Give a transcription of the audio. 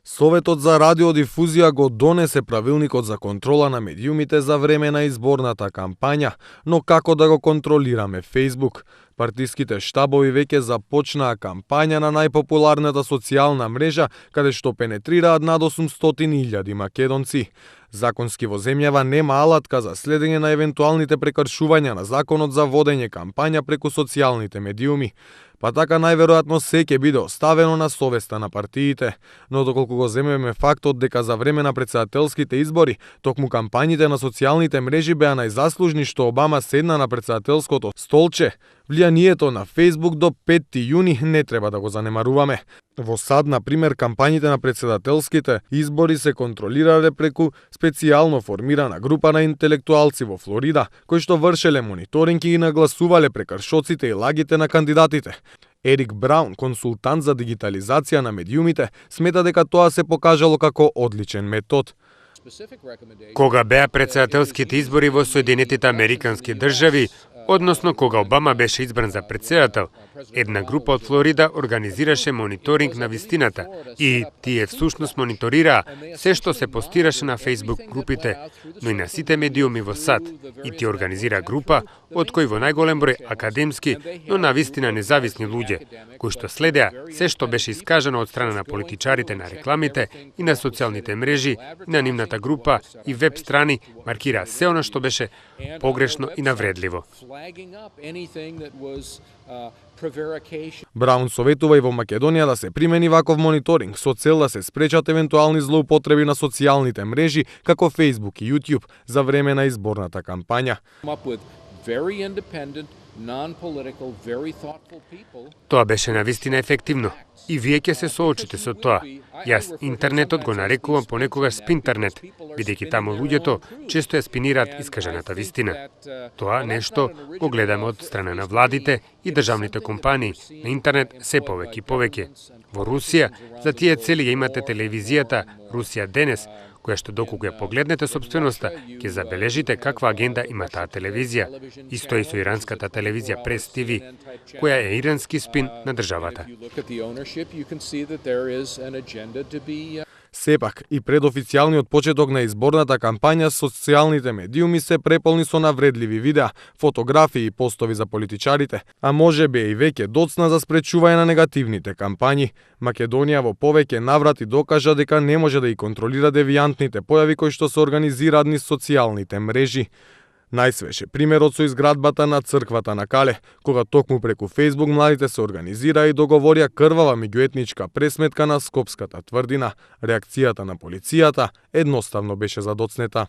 Советот за радиодифузија го донесе правилникот за контрола на медиумите за време на изборната кампања, но како да го контролираме Facebook? Партиските штабови веќе започнаа кампања на најпопуларната социјална мрежа, каде што пенетрираат над 800.000 македонци. Законски во земјава нема алатка за следење на евентуалните прекршувања на законот за водење кампања преку социјалните медиуми. Па така најверојатно се ќе биде оставено на совеста на партиите. Но доколку го земеме фактот дека за време на претседателските избори, токму кампањите на социјалните мрежи беа најзаслужни што Обама седна на претседателското столче, влијанието на Facebook до 5 јуни не треба да го занемаруваме. Во САД, на пример, кампањите на претседателските избори се контролирале преку специјално формирана група на интелектуалци во Флорида, кои што вршеле мониторинг и ги нагласувале прекршоците и лагите на кандидатите. Ерик Браун, консултант за дигитализација на медиумите, смета дека тоа се покажало како одличен метод. Кога беа претседателските избори во Соединетите Американски држави, односно кога Обама беше избран за претседател, една група од Флорида организираше мониторинг на вистината и тие всушност мониторираа се што се постираше на Facebook групите, но и на сите медиуми во САД, и ти организира група од кои во најголем број академски, но навистина независни луѓе, кои што следеа се што беше искажано од страна на политичарите на рекламите и на социјалните мрежи, и на нивната група и веб страни, маркираа се она што беше погрешно и навредливо. Браун советува и во Македонија да се примени ваков мониторинг со цел да се спречат евентуални злоупотреби на социјалните мрежи како Facebook и YouTube за време на изборната кампања. Тоа беше навистина ефективно. И вие ќе се соочите со тоа. Јас интернетот го нарекувам понекогаш спинтернет, бидејќи таму луѓето често ја спинираат искажаната вистина. Тоа нешто го гледаме од страна на владите и државните компании на интернет се повеќе и повеќе. Во Русија, за тие цели ја имате телевизијата Русија денес, која што доколку ја погледнете сопственоста, ќе забележите каква агенда има таа телевизија. Исто и со иранската телевизија Прес ТВ, која е ирански спин на државата. Сепак, и пред официјалниот почеток на изборната кампања, социјалните медиуми се преполни со навредливи видеа, фотографии и постови за политичарите, а можеби и веќе доцна за спречување на негативните кампањи. Македонија во повеќе наврати докажа дека не може да и контролира девијантните појави кои што се организираат низ социјалните мрежи. Најсвеж е примерот со изградбата на црквата на Кале, кога токму преку Facebook младите се организира и договорија крвава меѓуетничка пресметка на Скопската тврдина. Реакцијата на полицијата едноставно беше задоцнета.